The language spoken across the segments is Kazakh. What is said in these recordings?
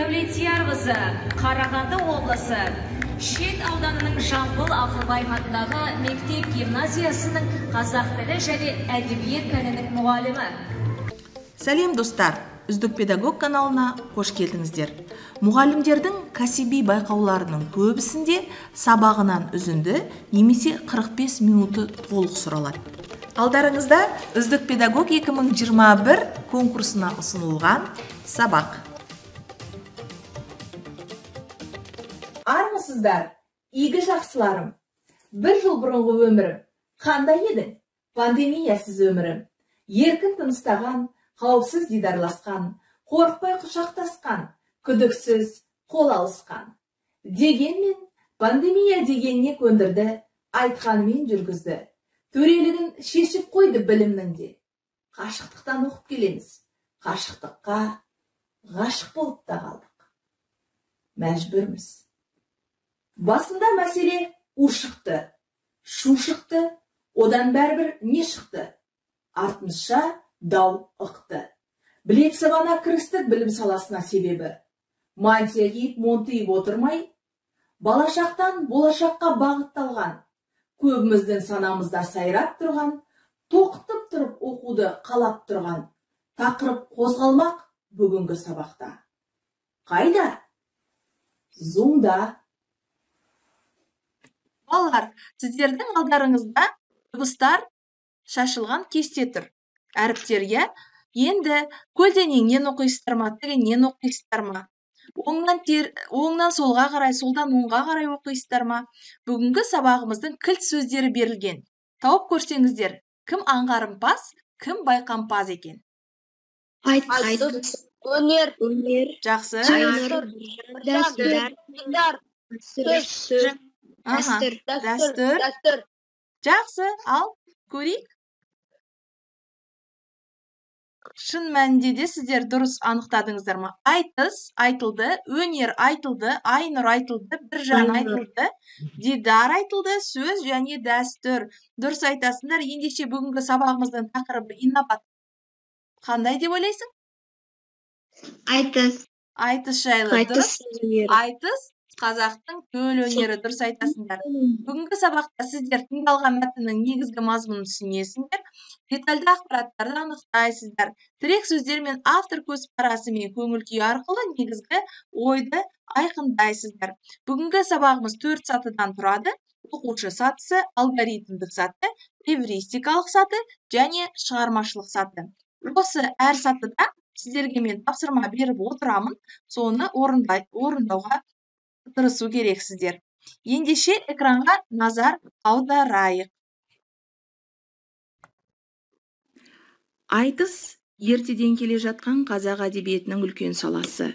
Дәулетиярқызы, Қарағанды облысы, Шет ауданының Жамбыл Ақылбаев атындағы мектеп гимназиясының қазақ тілі және әдебиет пәнінің мұғалімі. Сәлем достар, Үздік педагог каналына қош келдіңіздер. Мұғалімдердің кәсіби байқауларының көбісінде сабағынан үзінді немесе 45 минуты толық сұралады. Алдарыңызда Үздік педагог 2021 конкурсына ұсынылған сабақ. Армысыздар, игі жақсыларым. Бір жыл бұрынғы өмірім, қандай едің? Пандемиясыз өмірім. Еркін тыныстаған, қауіпсіз дидарласқан, қорықпай құшақтасқан, күдіксіз қол алысқан. Дегенмен, пандемия дегеніне көндірді, айтқанымен жүргізді. Төрелігін шешіп қойды білімнің де. Қашықтықтан оқып келеміз, қашықтыққа ғашық болып та қалдық. Мәжбүрміз. Басында мәселе у шықты, шу шықты, одан бәрібір не шықты? Артынша дау ықты. Білек сыбана кірістік білім саласына себебі. Мантия киіп, монтиып отырмай, балашақтан болашаққа бағытталған, көбіміздің санамызда сайрап тұрған, тоқтып тұрып оқуды қалап тұрған, тақырып қозғалмақ бүгінгі сабақта. Қайда? Зумда. Балалар, сіздердің алдарыңызда дыбыстар шашылған кесте тұр. Әріптерге енді көлденеңнен оқисыздар ма, тігінен оқисыздар ма, оңнан солға қарай, солдан оңға қарай оқисыздар ма? Бүгінгі сабағымыздың кілт сөздері берілген. Тауып көрсеңіздер, кім аңғарымпаз, кім байқампаз екен? Айтыс, өнер, Жақсы. Дәстүр, дәстүр. Жақсы, ал көрейік. Шын мәнінде де сіздер дұрыс анықтадыңыздар ма? Айтыс айтылды, өнер айтылды, Айнұр айтылды, Біржан айтылды, Дидар айтылды, сөз және дәстүр. Дұрыс айтасыңдар. Ендеше бүгінгі сабағымыздың тақырыбы инабат. Қандай деп ойлайсың? Айтыс. Айтыс жайлы. Дұрыс. Айтыс қазақтың төл өнері, дұрыс айтасыңдар. Бүгінгі сабақта сіздер тыңдалған мәтіннің негізгі мазмұнын түсінесіңдер, детальді ақпараттарды анықтайсыздар, тірек сөздер мен автор көзқарасы мен көңіл күйі арқылы негізгі ойды айқындайсыздар. Бүгінгі сабағымыз 4 сатыдан тұрады. Оқушы сатысы, алгоритмдік саты, эвристикалық саты және шығармашылық саты. Осы әр сатыда сіздерге мен тапсырма беріп отырамын, соны орындауға тырысу керексіздер. Ендеше экранға назар аударайық. Айтыс ертеден келе жатқан қазақ әдебиетінің үлкен саласы.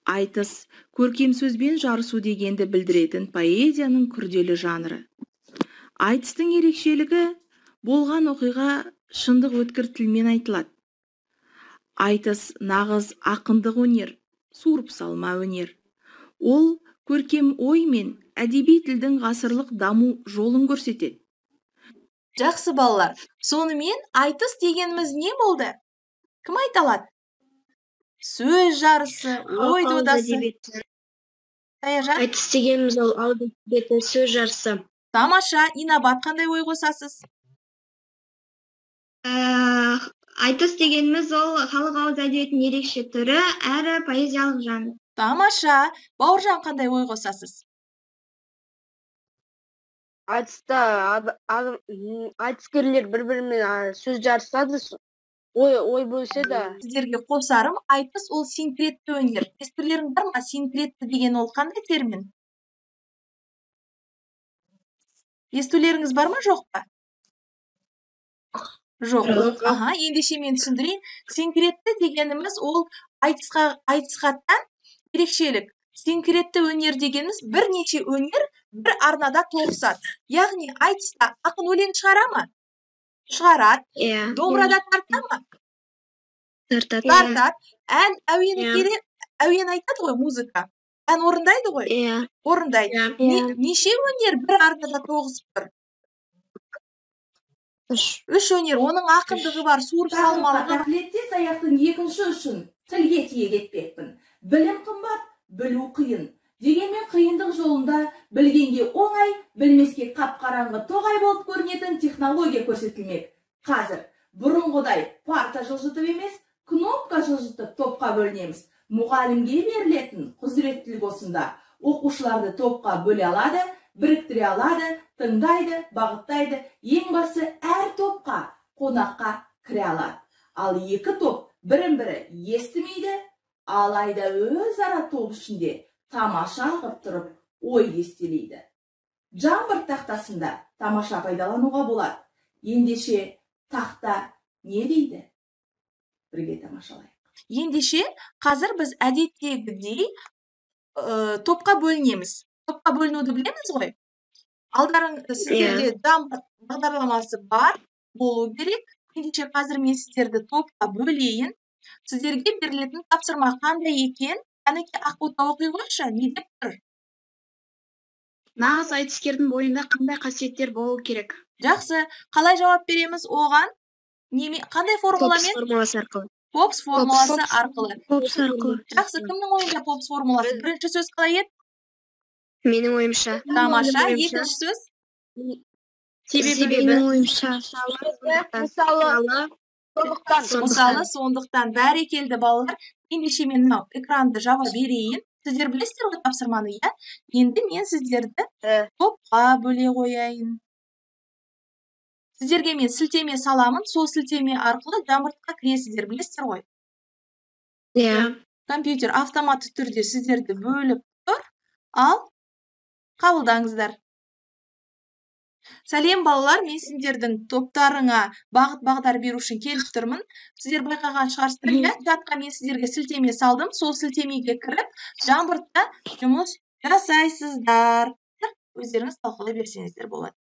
Айтыс көркем сөзбен жарысу дегенді білдіретін поэзияның күрделі жанры. Айтыстың ерекшелігі болған оқиға шындық өткір тілмен айтылады. Айтыс нағыз ақындық өнер, суырып салма өнер. Ол көркем ой мен әдеби тілдің ғасырлық даму жолын көрсетеді. Жақсы балалар, сонымен айтыс дегеніміз не болды? Кім айта алады? Сөз жарысы, ой додасы. Саяжан? Айтыс дегеніміз ол ауыз әдебиеті, сөз жарысы. Тамаша, Инабат, қандай ой қосасыз? Айтыс дегеніміз ол халық ауыз әдебиетінің ерекше түрі, әрі поэзиялық жанр. Тамаша. Бауыржан, қандай ой қосасыз? Айтыста айтыскерлер бір-бірімен сөз жарысады, ой бөліседі. Сіздерге қосарым, айтыс ол синкретті өнер. Естулерің бар ма? Синкретті деген ол қандай термин? Естулеріңіз бар ма, жоқ па? Жоқ. Аха, ендеше мен түсіндірейін. Синкретті дегеніміз ол айтысқа тән ерекшелік. Синкретті өнер дегеніміз бірнеше өнер бір арнада тоғысады. Яғни айтыста ақын өлең шығара ма? Шығарады. Домбырада тарта ма? Тартады. Тартады. Ән әуені келе, әуен айтады ғой, музыка. Ән орындайды ғой? Орындайды. Неше өнер бір арнада тоғысып тұр? Үш өнер. Оның ақындығы бар, суырып салмалығы. Тақырыпқа тілектес аяқтың екінші ұшын тілге тиек етпекпін. Білім қымбат, білу қиын. Дегенмен қиындық жолында білгенге оңай, білмеске қап-қараңғы тоғай болып көрінетін технология көрсетілмек. Қазір бұрынғыдай парта жылжытып емес, кнопка жылжытып топқа бөлінеміз. Мұғалімге берілетін құзыреттілік осында. Оқушыларды топқа бөле алады, біріктіре алады, тыңдайды, бағыттайды, ең басы әр топқа, қонаққа кіре алады. Ал екі топ бірін-бірі естімейді, алайда өзара топ ішінде тамаша қып тұрып ой естелейді. Jamboard тақтасында тамаша пайдалануға болады. Ендеше тақта не дейді? Бірге тамашалайық. Ендеше қазір біз әдеттегідей топқа бөлінеміз. Топқа бөлінуді білеміз ғой. Алдарың сіздерде Jamboard бағдарламасы бар, болу керек. Ендеше қазір мен сіздерді топқа бөлейін. Сіздерге берілетін тапсырма қандай екен? Әнеки Ақбота оқи қойшы, не деп тұр? Нағыз айтыскердің бойында қандай қасиеттер болу керек? Жақсы, қалай жауап береміз оған? Қандай формуламен? Попс формуласы арқылы. Попс формуласы арқылы. Попс арқылы. Жақсы, кімнің ойында попс формуласы? Бірінші сөз қалай еді? Менің ойымша. Тамаша, екінші сөз? Себебі. Менің ойымша. Мысалы, сондықтан. Мысалы, сондықтан. Бәрекелді балалар. Ендеше мен мынау экранды жаба берейін. Сіздер білесіздер ғой тапсырманы, иә? Енді мен сіздерді топқа бөле қояйын. Сіздерге мен сілтеме саламын, сол сілтеме арқылы Jamboardқа кіресіздер, білесіздер ғой? Иә. Компьютер автоматты түрде сіздерді бөліп тұр. Ал қабылдаңыздар. Сәлем балалар, мен сендердің топтарыңа бағыт бағдар беру үшін келіп тұрмын. Сіздер байқаған шығарсыздар, иә? Чатқа мен сіздерге сілтеме салдым. Сол сілтемеге кіріп, Jamboardта жұмыс жасайсыздар. Өздеріңіз талқылай берсеңіздер болады.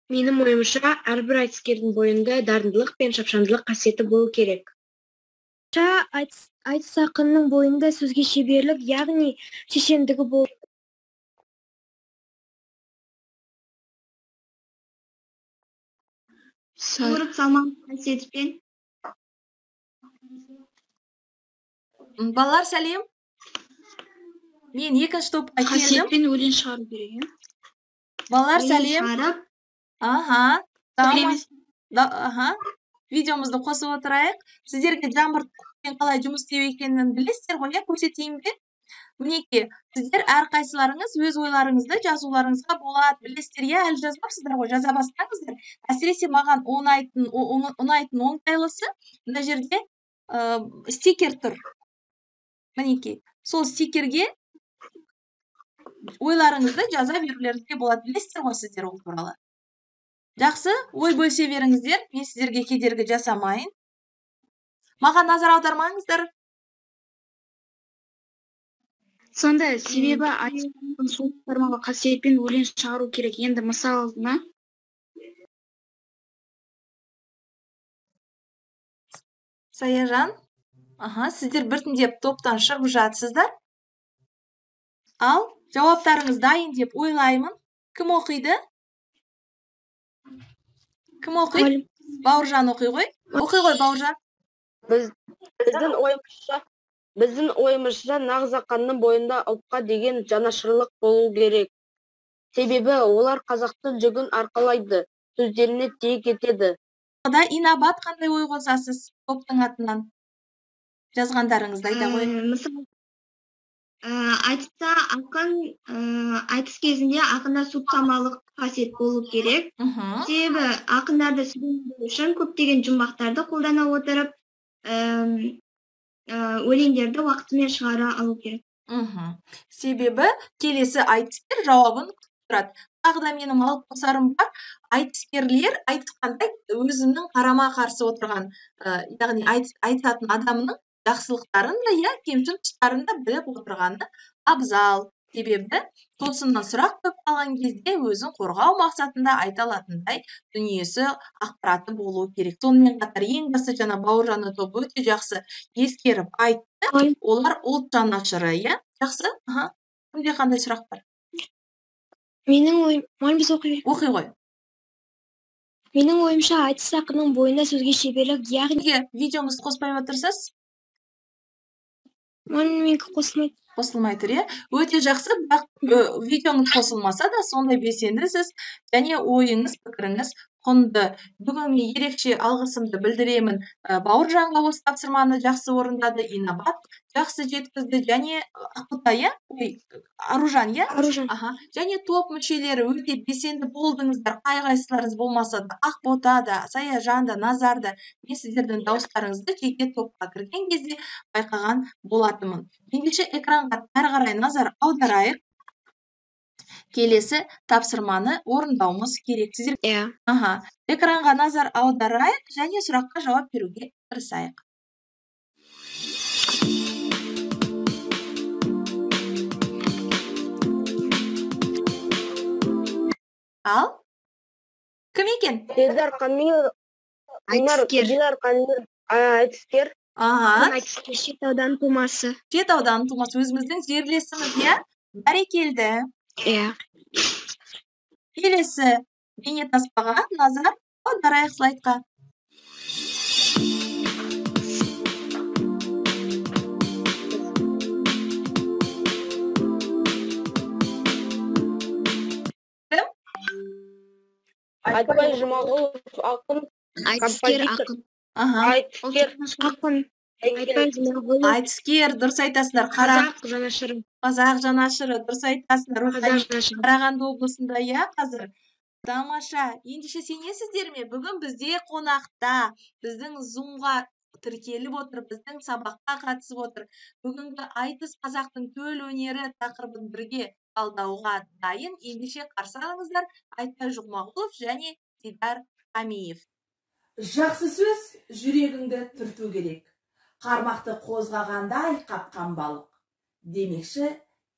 Менің ойымша, әрбір айтыскердің бойында дарындылық пен шапшаңдылық қасиеті болу керек. Айтыс ақынның бойында сөзге шеберлік, яғни шешендігі болу. Суырып салмақ қасиетпен. Балалар, сәлем. Мен екінші топқа келдім. Қасиетпен өлең шығару керек, иә? Балалар, сәлем. Аха, аха. Видеомызды қосып отырайық. Сіздерге Jamboardпен қалай жұмыс істеу екенін білесіздер ғой, иә? Көрсетейін бе? Мінекей, сіздер әрқайсыларыңыз өз ойларыңызды жазуларыңызға болады. Білесіздер, иә, әлі жазбапсыздар ғой, жаза бастаңыздар. Әсіресе маған ұнайтын оңтайлысы мына жерде стикер тұр. Мінекей, сол стикерге ойларыңызды жаза берулеріңізге болады. Білесіздер ғой сіздер ол туралы. Жақсы, ой бөлісе беріңіздер. Мен сіздерге кедергі жасамайын. Маған назар аудармаңыздар. Сонда себебі айтыстың суырып салмалы қасиетпен өлең шығару керек. Енді мысалына Саяжан, аха, сіздер біртіндеп топтан шығып жатсыздар. Ал, жауаптарыңыз дайын деп ойлаймын. Кім оқиды? Кім оқиды? Бауыржан оқи ғой. Оқи ғой, Бауыржан. Біздің ойымызша нағыз ақынның бойында ұлтқа деген жанашырлық болу керек. Себебі олар қазақтың жүгін арқалайды, сөздеріне тиек етеді. Инабат, қандай ой қосасыз топтың атынан? Жазғандарыңызды айта ғой. Мысалы, айтыста ақын, айтыс кезінде ақында суыт-салмалық қасиет болу керек. Себебі ақындарды сүріндіру үшін көптеген жұмбақтарды қолдана отырып, өлеңдерді уақытымен шығара алу керек. Себебі келесі айтыскер жауабын күтіп тұрады. Тағы да менің алып қосарым бар. Айтыскерлер айтқандай өзінің қарама-қарсы отырған, яғни айтатын адамның жақсылықтарын да, иә, кемшін тұстарын да біліп отырғаны абзал. Себебі тосыннан сұрақ қойып қалған кезде өзін қорғау мақсатында айта алатындай дүниесі, ақпараты болу керек. Сонымен қатар ең басты жаңа Бауыржанның тобы өте жақсы ескеріп айтты. Олар ұлт жанашыры, иә? Жақсы? Аха. Кімде қандай сұрақ бар? Менің ойым, мұғалім, біз оқи берейік. Оқи ғой. Менің ойымша, айтыс ақынның бойында сөзге шеберлік, яғни Неге видеоңызды қоспай отырсыз? Менікі қосылмайды. Қосылмай тұр, иә? Өте жақсы, бірақ видеоңыз қосылмаса да сондай белсендісіз және ойыңыз, пікіріңіз құнды. Бүгін мен ерекше алғысымды білдіремін. Бауыржанға осы тапсырманы жақсы орындады, Инабат жақсы жеткізді және Ақбота, иә? Ой, Аружан, иә? Аружан. Аха. Және топ мүшелері өте белсенді болдыңыздар. Қай-қайсыларыңыз болмаса да, Ақбота да, Саяжан да, Назар да, мен сіздердің дауыстарыңызды жеке топқа кірген кезде байқаған болатынмын. Ендеше экранға әрі қарай назар аударайық. Келесі тапсырманы орындауымыз керек. Сіздер Иә. Аха, экранға назар аударайық және сұраққа жауап беруге тырысайық. Ал, кім екен? Дидар Қамил, Айтыскер. Дидар Қамил, айтыскер. Аха. Айтыскер, Шет ауданының тумасы. Шет ауданының тумасы, өзіміздің жерлесіміз, иә? Бәрекелді. Иә. Келесі бейнетаспаға назар аударайық слайдқа. Кім? Айтбай Жұмағұлов, ақын, Айтыскер, композитор. ақын. Аха. Айтыскер. Ақын. Айтбай Жұмағұлов. Айтыскер, дұрыс айтасыңдар. Қазақ жанашыры. Қазақ жанашыры, дұрыс айтасыңдар. Қазақ жанашыры. Қарағанды облысында, иә, қазір. Тамаша. Ендеше сенесіздер ме? Бүгін бізде қонақта, біздің Zoom-ға тіркеліп отыр, біздің сабаққа қатысып отыр. Бүгінгі айтыс қазақтың төл өнері тақырыбын бірге талдауға дайын. Ендеше қарсы алыңыздар Айтбай Жұмағұлов және Дидар Қамиев. Жақсы сөз жүрегіңді түрту керек. Қармақты қозғағандай қапқан балық. Демекші,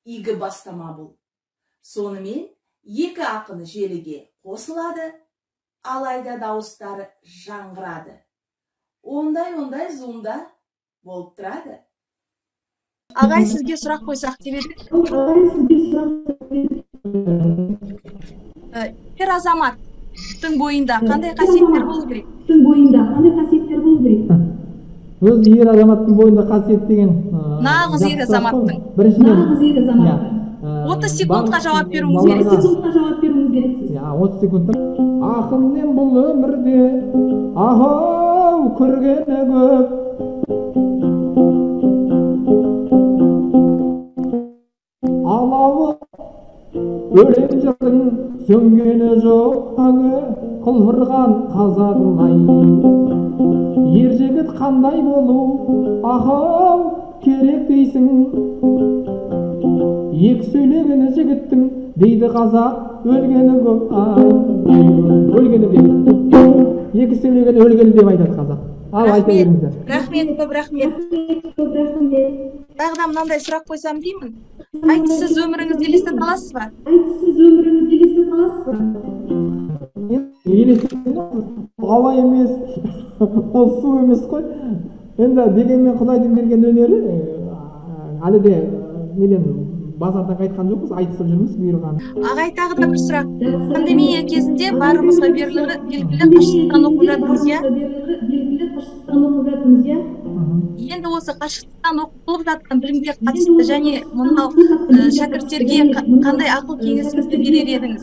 игі бастама бұл. Сонымен екі ақын желіге қосылады, алайда дауыстары жаңғырады. Ондай-ондай зумда болып тұрады. Ағай, сізге сұрақ қойсақ деп едік. Ер азаматтың бойында қандай қасиеттер болу керек? Өз ер азаматтың бойында қасиет деген, Нағыз ер азаматтың. Біріншіден, 30 секундқа жауап беруіңіз керек. Иә, 30 секундта. Ақынмен бұл өмірде ахау көргені көп. Алауы өлең жырдың сөнгені жоқ, әңі қылғырған қазағым ай. Ер жігіт қандай болу ахау керек дейсің. Екі сөйлегені жігіттің дейді қазақ өлгені көп ай. Өлгені деп. Екі сөйлегені өлгені деп айтады қазақ. Ал айта беріңіздер. Рахмет, көп рахмет. Тағы да мынандай сұрақ қойсам деймін. Айтыссыз өміріңізді елестете аласыз ба? Ауа емес, ол су емес қой. Енді дегенмен Құдайдың берген өнері, әлі де неден базардан қайтқан жоқпыз, айтысып жүрміз бұйырған. Ағай, тағы да бір сұрақ. Пандемия кезінде барымызға белгілі қашықтықтан оқып жатырмыз, иә? Енді осы қашықтықтан оқылып жатқан білімге қатысты және мынау шәкірттерге қандай ақыл кеңесіңізді берер едіңіз?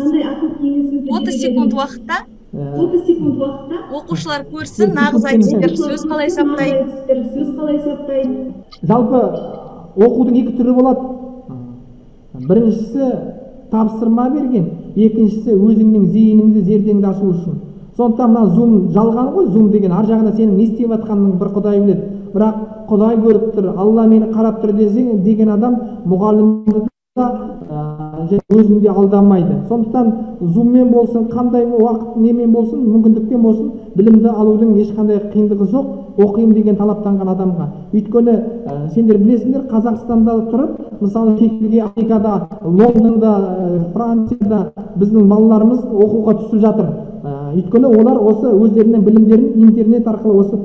30 секунд уақытта оқушылар көрсін, нағыз айтыскер сөз қалай саптайды. Жалпы оқудың екі түрі болады. Біріншісі тапсырма берген, екіншісі өзіңнің зейініңді, зердеңді ашу үшін. Сондықтан мына Zoom жалған ғой, Zoom деген ар жағында сенің не істеп жатқаныңды бір Құдай біледі. Бірақ Құдай көріп тұр, Алла мені қарап тұр десең, деген адам мұғалімді да, өзін де алдамайды. Сондықтан Zoom-мен болсын, қандай уақыт немен болсын, мүмкіндікпен болсын, білімді алудың ешқандай қиындығы жоқ, оқимын деген талаптанған адамға. Өйткені сендер білесіңдер, Қазақстанда тұрып, мысалы шетелге, Америкада, Лондонда, Францияда біздің балаларымыз оқуға түсіп жатыр. Өйткені олар осы өздерінің білімдерін интернет арқылы осы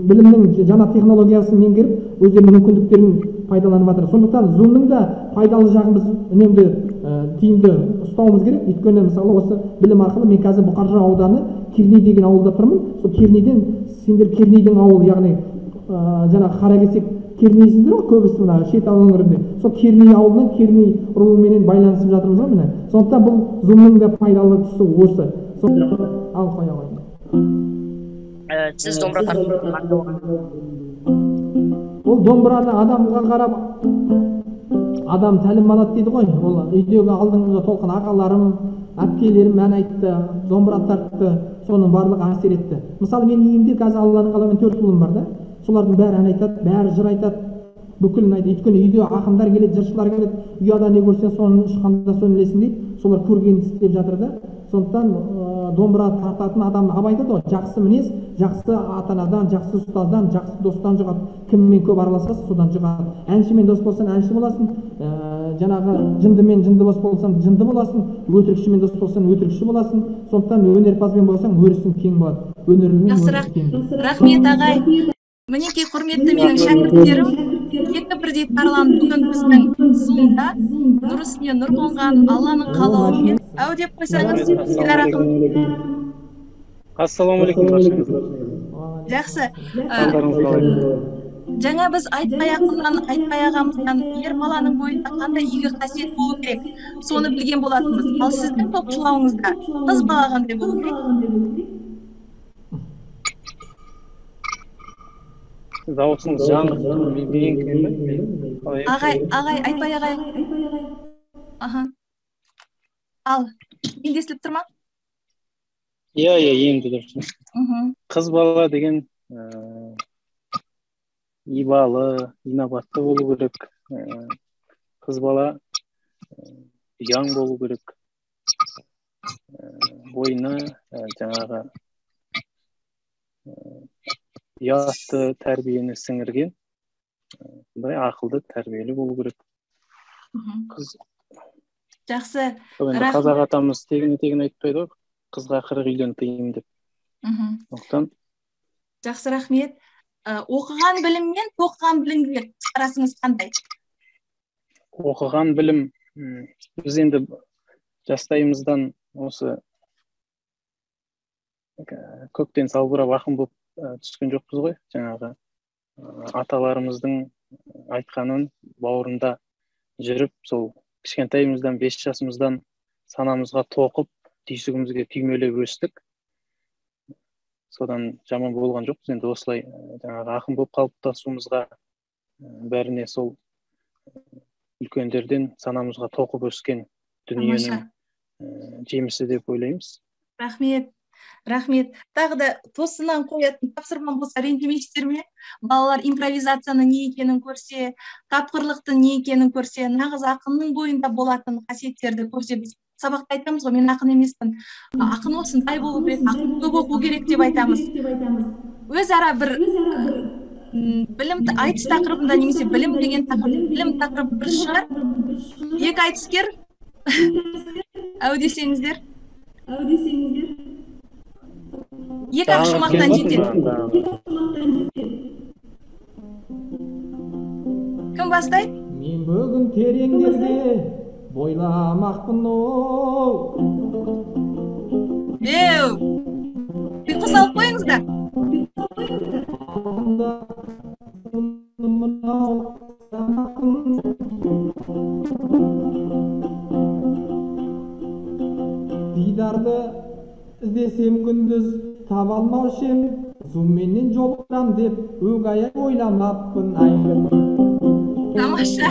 білімнің жаңа технологиясын меңгеріп, өздерінің мүмкіндіктерін пайдаланып жатыр. Сондықтан Zoom-ның да пайдалы жағын біз үнемді, тиімді ұстауымыз керек. Өйткені мысалы осы білім арқылы мен қазір Бұқаржырау ауданы Керней деген ауылда тұрмын. Сол Кернейден сендер Кернейдің ауылы, яғни жаңағы Қаракесек Кернейсіздер ғой көбісі, мына Шет өңірінде. Сол Керней ауылынан Керней руыменен байланысып жатырмыз ғой міне. Сондықтан бұл зумның да пайдалы тұсы осы. Ал қоя ғой. Сіз домбыра тартып. Ол домбыраны адамға қарап адам тәлім алады дейді ғой. Ол үйдегі алдыңғы толқын ағаларым, әпкелерім ән айтты, домбыра тартты, соның барлығы әсер етті. Мысалы, менің үйімде қазір Алланың қалауымен 4 ұлым бар да. Солардың бәрі ән айтады, бәрі жыр айтады, бүкілін айтады. Өйткені үйде ақындар келеді, жыршылар келеді. Ұяда не көрсең, соны ұшқанда соны ілесің дейді. Солар көргенін істеп жатыр да. Сондықтан домбыра тартатын адам, Абай айтады ғой, жақсы мінез, жақсы ата-анадан, жақсы ұстаздан, жақсы достан жұғады. Кіммен көп араласасың, содан жұғады. Әншімен дос болсаң, әнші боласың, жаңағы жындымен жынды дос болсаң, жынды боласың, өтірікшімен дос болсаң, өтірікші боласың. Сондықтан өнерпазбен болсаң, өрісің кең болады. Өнерлімен өрісің кең. Рахмет, ағай. Мінекей, құрметті менің шәкірттерім, екі бірдей тарлан бүгін біздің Зумда нұр үстіне нұр қонған Алланың қалауымен әу деп қойсаңыз, Дидар ақын. Ассалаумағалейкум баршаңызға. Жақсы. Жаңа біз Айтбай ақыннан, Айтбай ағамыздан ер баланың бойында қандай игі қасиет болу керек, соны білген болатынбыз. Ал сіздің топшылауыңызда қыз бала қандай болу керек? Дауысыңыз жаңғырып. Ағай, ағай, Айтбай ағай. Аха. Ал, енді естіліп тұр ма? Иә, иә, енді дұрыс. Қыз бала деген ибалы, инабатты болу керек. Қыз бала ұяң болу керек. Бойына жаңағы ұятты тәрбиені сіңірген, сондай ақылды тәрбиелі болу керек. Қыз. Жақсы. Қазақ атамыз тегін айтпайды ғой, қызға 40 үйлен тыйым деп. Сондықтан. Жақсы, рахмет. Оқыған білім мен тоқыған білімге көзқарасыңыз қандай? Оқыған білім, біз енді жастайымыздан осы көктен салбырап ақын болып түскен жоқпыз ғой. Жаңағы аталарымыздың айтқанын бауырында жүріп, сол кішкентайымыздан, 5 жасымыздан санамызға тоқып, түйсігімізге түймелеп өстік. Содан жаман болған жоқпыз. Енді осылай жаңағы ақын болып қалыптасуымызға бәріне сол үлкендерден санамызға тоқып өскен дүниенің жемісі деп ойлаймыз. Рахмет. Рахмет. Тағы да тосыннан қоятын тапсырмам болса ренжімейсіздер ме? Балалар импровизацияның не екенін көрсе, тапқырлықтың не екенін көрсе, нағыз ақынның бойында болатын қасиеттерді көрсе, біз сабақта айтамыз ғой, мен ақын емеспін, ақын осындай болу керек, ақын көп оқу керек деп айтамыз. Өзара бір білім айтыс тақырыбында немесе білім деген тақырып, білім тақырыбы бір шығар. Екі айтыскер әу десеңіздер. Екі ақ шумақтан жетеді. Кім бастайды? Мен бүгін тереңдерге бойламақпын оу. Еу, ұйқы салып қойыңыздар. Дидарды іздесем күндіз таба алмаушы ем, зумменен жолықтырам деп өгай ойламаппын ай. Тамаша.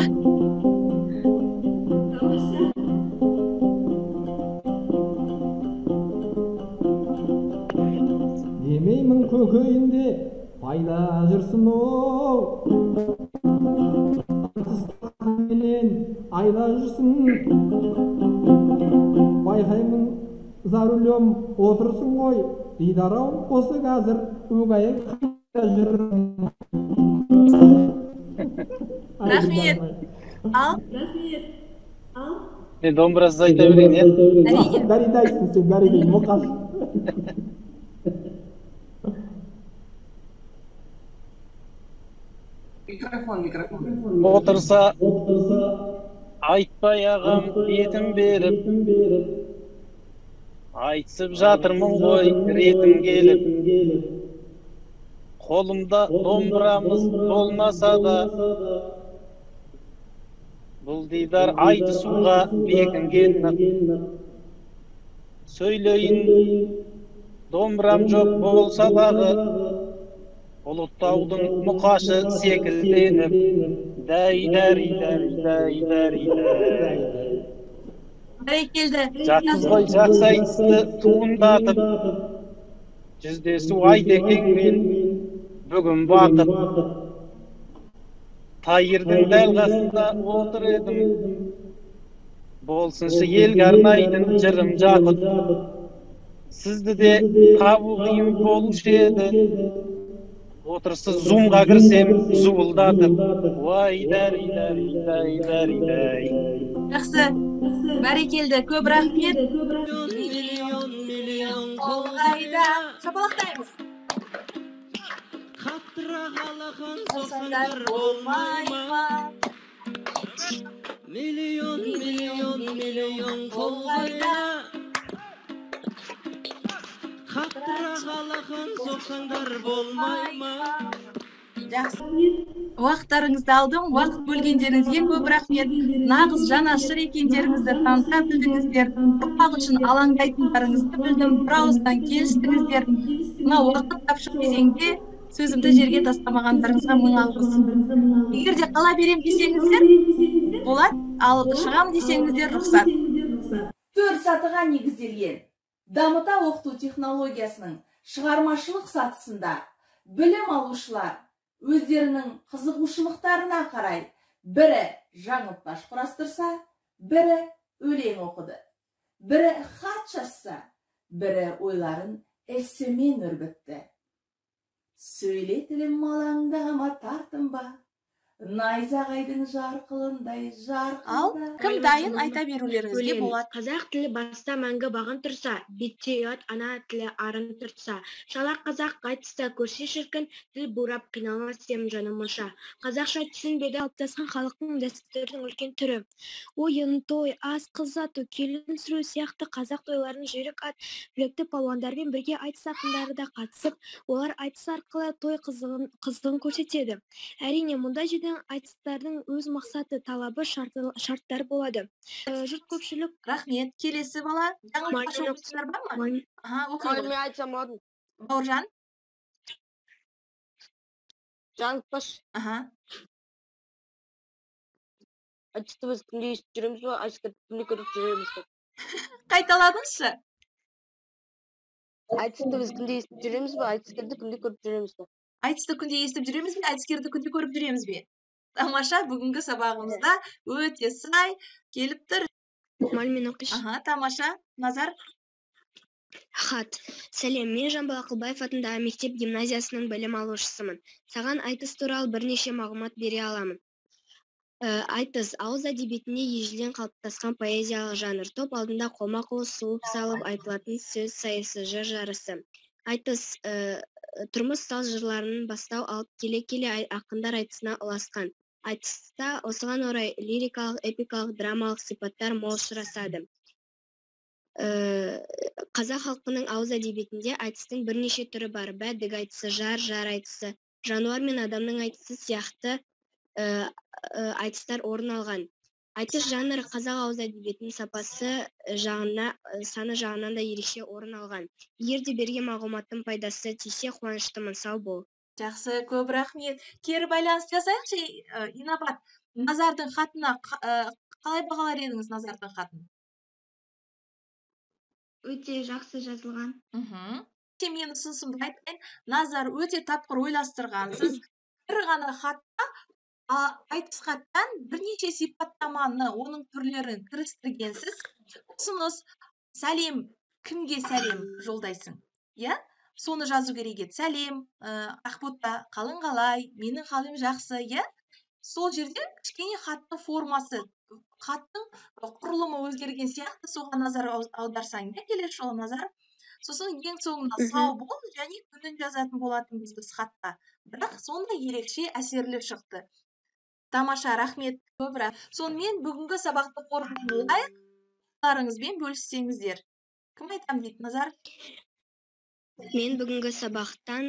Демеймін көкейінде пайда жүрсін оу. Менен айда жүрсін. Байқаймын за рулем отырсың ғой, Дидар ау, осы қазір өгай қайда жүр. Рахмет. Ал? Мен домбырасыз айта берейін, иә? Әрине. Даридайсың сен, даридай, мұқаш. Микрофон, микрофон. Отырса, Айтбай ағам бетін беріп, айтысып жатырмын ғой ретім келіп. Қолымда домбырамыз болмаса да, бұл дидар айтысуға бекінген нық. Сөйлейін, домбырам жоқ болса дағы, Ұлытаудың мұқашы секілденіп, дәй дәри дәри дәй дәри дәй. Бәрекелді. Жатсыз ғой жақсы айтысты туындатып, жүздесу Айтекеңмен бүгін бақыт. Тайырдың дәл қасында отыр едім, болсыншы елге арнайтын жырым жақұт. Сізді де табу қиын болушы еді, отырсыз зумға кірсем зуылдатып. Уай дәри дәри дәй дәри дәй. Жақсы, бәрекелді, көп рахмет. Қол қайда? Шапалақтаймыз. Қаттырақ алақан Болсаңдар соқсаңдар болмай болмай ма? ма? Миллион, миллион, миллион қол қайда? Қаттырақ алақан соқсаңдар болмай ма? Жақсы. Уақыттарыңызды алдым, уақыт бөлгендеріңізге көп рахмет. Нағыз жанашыр екендеріңізді таныта білдіңіздер. Ұрпақ үшін алаңдайтындарыңызды білдім. Бір ауыздан келістіңіздер. Мына уақыт тапшы кезеңде сөзімді жерге тастамағандарыңызға мың алғыс. Егер де қала берем десеңіздер, болады, ал шығам десеңіздер рұқсат. 4 сатыға негізделген дамыта оқыту технологиясының шығармашылық сатысында білім алушылар өздерінің қызығушылықтарына қарай бірі жаңылтпаш құрастырса, бірі өлең оқыды, бірі хат жазса, бірі ойларын эссемен өрбітті. Сөйле тілім, алаңдама, тартынба, найзағайдың жарқылындай Ал жарқылда. кім дайын, айта берулеріңізге Өлең. болады. Қазақ тілі баста мәңгі бағын тұрса, бетте ұят ана тілі арын тұрса. Шала қазақ айтыста көрсе шіркін, тіл бурап қиналмас ем жаным мұнша. Қазақша түсінбеді Қалыптасқан халықтың дәстүрінің үлкен түрі. Ойын, той, ас, қыз ұзату, келін түсіру сияқты қазақ тойларының жүйрік ат, білекті палуандармен бірге айтыс ақындары да қатысып, олар айтыс арқылы той қызығын көрсетеді. Әрине, мұндай жерден айтыстардың өз мақсаты, талабы, шарттары болады. Жұрт көпшілік Рахмет. Келесі бала, жаңылтпаш Маймын оқушылар бар ма? Маймын. Аха, оқи ғой. Мен айтсам болады. Бауыржан. Жаңылтпаш. Аха. Айтысты біз күнде естіп жүреміз ба, айтысты күнде көріп жүреміз ба? Қайталадыңызшы. Айтысты біз күнде естіп жүреміз ба, айтыскерді күнде көріп жүреміз ба? Айтысты күнде естіп жүреміз бе, айтыскерді күнде көріп жүреміз бе? Тамаша, бүгінгі сабағымызда өте сай келіп тұр. Мұғалім, оқишы. Аха, тамаша. Назар. Хат. Сәлем, мен Жамбыл Ақылбаев атындағы мектеп гимназиясының білім алушысымын. Саған айтыс туралы бірнеше мағлұмат бере аламын. Айтыс ауыз әдебиетінде ежелден қалыптасқан поэзиялық жанр. Топ алдында қолма-қол суып салып айтылатын сөз сайысы, жыр жарысы. Айтыс тұрмыс салт жырларының бастау алып келе-келе ақындар айтысына ұласқан. Айтыста осыған орай лирикалық, эпикалық, драмалық сипаттар мол ұшырасады. Қазақ халқының ауыз әдебиетінде айтыстың бірнеше түрі бар. Бәдік айтысы, жар айтысы, жануар мен адамның айтысы сияқты айтыстар орын алған. Айтыс жанры қазақ ауыз әдебиетінің сапасы жағына, саны жағынан да ерекше орын алған. Егер де берген мағлұматтың пайдасы тисе, қуаныштымын. Сау бол. Жақсы, көп рахмет. Кері байланыс жасайықшы, Инабат. Назардың хатына қалай бағалар едіңіз Назардың хатын? Өте жақсы жазылған. Мен ұсынысымды айтайын. Назар, өте тапқыр ойластырғансыз. Бір ғана хатта айтыс хаттан бірнеше сипаттаманы, оның түрлерін кірістіргенсіз. Ұсыныс, сәлем, кімге сәлем жолдайсың? Иә? Соны жазу керек еді. Сәлем, Ақбота, қалың қалай, менің халім жақсы, иә? Сол жерде кішкене хаттың формасы, хаттың құрылымы өзгерген сияқты, соған назар аударсаң, иә, келесі жолы Назар. Сосын ең соңында сау бол және күнін жазатын болатынбыз біз хатта. Бірақ сондай ерекше әсерлі шықты. Тамаша, рахмет, көп рахмет. Сонымен бүгінгі сабақты қорытындылайық. Ойларыңызбен бөліссеңіздер. Кім айтам дейді, Назар? Мен бүгінгі сабақтан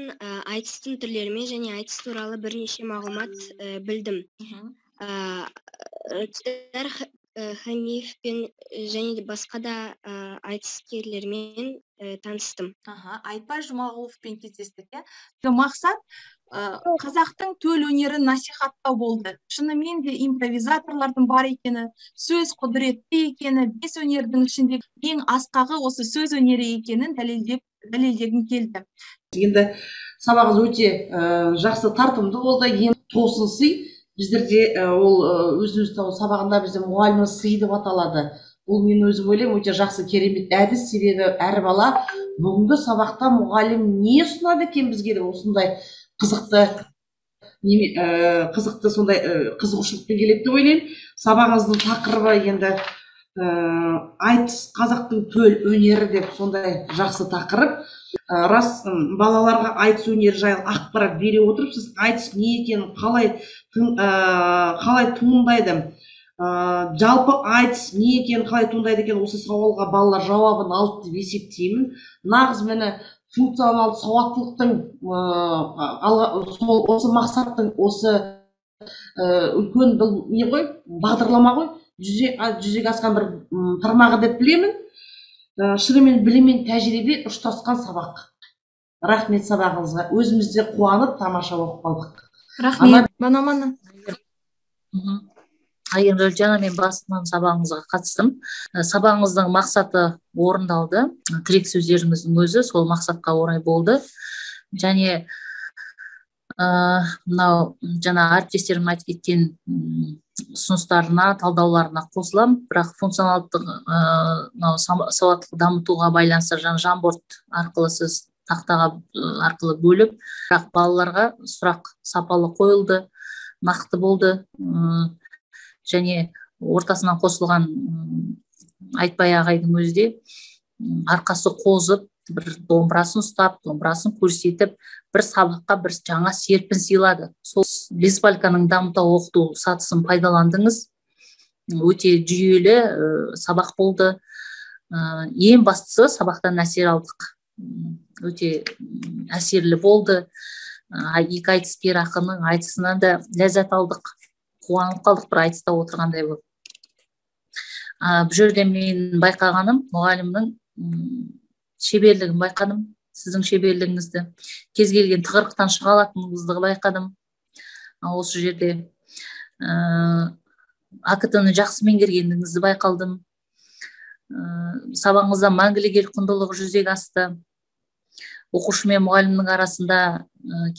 айтыстың түрлерімен және айтыс туралы бірнеше мағлұмат білдім. Дидар Хамиевпен және де басқа да айтыскерлермен таныстым. Аха, Айтбай Жұмағұловпен кездестік, иә. Мақсат қазақтың төл өнерін насихаттау болды. Шынымен де импровизаторлардың бар екені, сөз құдіретті екені, бес өнердің ішінде ең асқағы осы сөз өнері екенін дәлелдегім келді. Енді сабағымыз өте жақсы, тартымды болды. Ең тосын сый біздерде ол өзін-өзі табу сабағында бізде мұғалімнің сыйы деп аталады. Бұл мен өзім ойлаймын, өте жақсы, керемет әдіс, себебі әр бала бүгінгі сабақта мұғалім не ұсынады екен бізге деп осындай қызықты қызықты сондай қызығушылықпен келеді деп ойлаймын. Сабағыңыздың тақырыбы енді айтыс қазақтың төл өнері деп сондай жақсы тақырып. Рас, балаларға айтыс өнері жайлы ақпарат бере отырып, сіз айтыс не екенін, қалай туындайды, жалпы айтыс не екенін, қалай туындайды екен, осы сауалға балалар жауабын алды деп есептеймін. Нағыз міне функционалды сауаттылықтың осы мақсаттың осы үлкен бұл не ғой, бағдарлама ғой, жүзеге асқан бір тармағы деп білемін. Шынымен білім мен тәжірибе ұштасқан сабақ. Рахмет сабағыңызға. Өзіміз де қуанып тамаша оқып қалдық. Рахмет. Банамана. Айгерім Дәулетжанова, мен басынан сабағыңызға қатыстым. Сабағыңыздың мақсаты орындалды. Тірек сөздеріңіздің өзі сол мақсатқа орай болды. Және мынау жаңа әріптестерім айтып кеткен ұсыныстарына, талдауларына қосыламын. Бірақ функционалдық мынау сауаттылық дамытуға байланысты жаңа Jamboard арқылы сіз тақтаға арқылы бөліп, бірақ балаларға сұрақ сапалы қойылды, нақты болды. Және ортасынан қосылған Айтбай ағайдың өзі де арқасы қозып, бір домбырасын ұстап, домбырасын көрсетіп, бір сабаққа бір жаңа серпін сыйлады. Сол Беспальканың дамыта оқыту сатысын пайдаландыңыз. Өте жүйелі сабақ болды. Ең бастысы сабақтан әсер алдық. Өте әсерлі болды. Екі айтыскер ақынның айтысынан да ләззат алдық. Қуанып қалдық, бір айтыста отырғандай болып. Бұл жерде мен байқағаным, мұғалімнің шеберлігін байқадым, сіздің шеберлігіңізді, кез келген тығырықтан шыға алатыныңызды байқадым. Осы жерде АКТ-ны жақсы меңгергеніңізді байқалдым. Сабағыңызда мәңгілік ел құндылығы жүзеге асты. Оқушы мен мұғалімнің арасында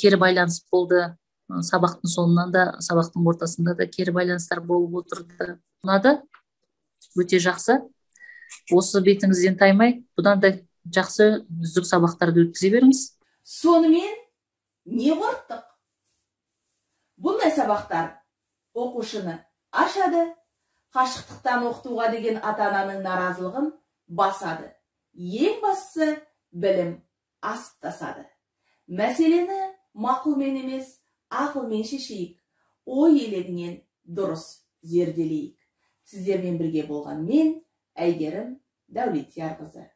кері байланыс болды. Сабақтың соңынан да, сабақтың ортасында да кері байланыстар болып отырды. Ұнады, өте жақсы. Осы бетіңізден таймай, бұдан да жақсы үздік сабақтарды өткізе беріңіз. Сонымен не қорыттық? Бұндай сабақтар оқушыны ашады, қашықтықтан оқытуға деген ата-ананың наразылығын басады. Ең бастысы білім асып тасады. Мәселені мақұлмен емес, ақылмен шешейік, ой елегінен дұрыс зерделейік. Сіздермен бірге болған мен, Әйгерім Дәулетиярқызы.